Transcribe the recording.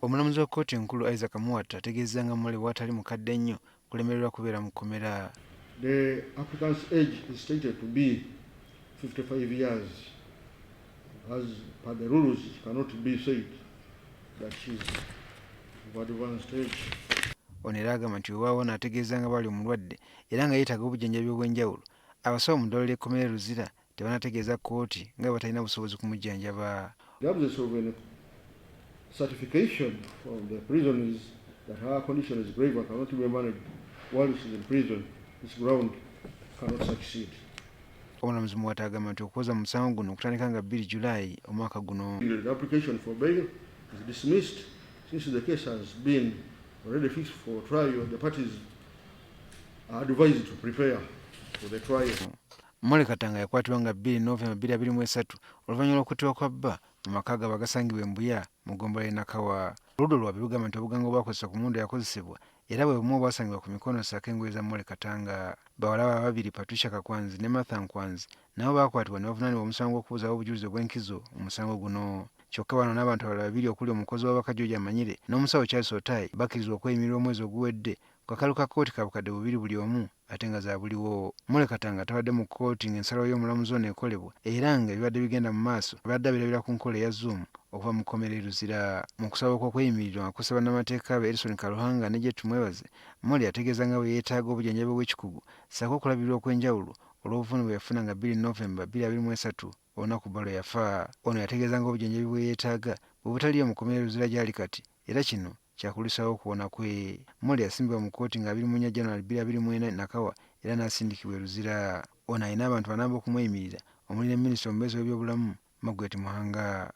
Omulamuzi wa kkooti enkulu Isaac Muwatta ategeezezza nga Molly bw'atali mukadde nnyo kulemererwa kubeera mu kkomera. The applicant's age is stated to be 55 years. As per the rules, it cannot be said that she is of advanced age. Ono era agamba nti weewaawo n'ategeeza nga bw'ali omulwadde era nga yeetaaga obujjanjabi obw'enjawulo, abasawo mu ddwaliro ly'ekkomera e Luzira tebanategeeza kkooti nga bwe batalina busobozi kumujjanjaba. The absence of any certification from the prison is that her condition is grave and cannot be managed while she is in prison, this ground cannot succeed. Omulamuzi Muwata agamba nti okuwoza mu musango guno kutandika nga 2 July omwaka guno. The application for bail is dismissed since the case has been already fixed for trial. The parties are advised to prepare for the trial. Molly Katanga yakwatibwa nga 2 Novemba 2023 oluvannyuma lw'okuttibwa kwa bba mu maka gaabwe agasangibwa e Mbuya mu ggombolola y'e Nakawa. Oludda oluwaabi lugamba nti obuganga obwakozesebwa ku mmundu yakozesebwa era bwe bumu obwasangibwa ku mikono ssaako engoye za Molly Katanga. Bawala be ababiri Patricia Kakwanzi ne Martha Nkwanzi nabo baakwatibwa ne bavunaanibwa omusango gw'okubuzaawo obujulizi obw'enkizo mu musango guno. Kyokka bano n'abantu abalala babiri okuli omukozi w'awaka George Amanyire n'omusawo Charles Otai bakkirizibwa okweyimirirwa omwezi oguwedde ku kakalu ka kkooti ka bukadde bubiri buli omu ate nga za buliwo. Molly Katanga tabadde mu kkooti ng'ensalawo y'omulamuzi ono ekolebwa era nga ebibadde bigenda mu maaso abadde abirabira ku nkola eya Zoom okuva mu kkomera e Luzira. Mu kusaba okw'okweyimirirwa nga kussa bannamateeka be Elson Karuhanga ne Jet Tumwebaze, Molly ategeeza nga bwe yeetaaga obujjanjabi obw'ekikugu ssaako okulabirirwa okw'enjawulo olw'obuvune bwe yafuna nga bbiri November 2023 olunaku bba lwe yafa. Ono yategeeza nga obujjanjabi bwe yeetaaga bwe butaliiyo mu kkomera e Luzira gy'ali kati era kino kyakulwisaawo okuwona kwe. Molly yasimbibwa mu kkooti nga 24 January 2024 e Nakawa era n'asindikibwa e Luzira. Ono alina abantu bana ab'okumweyimirira omuli ne minisita omubeezi ow'ebyobulamu Margaret Muhanga.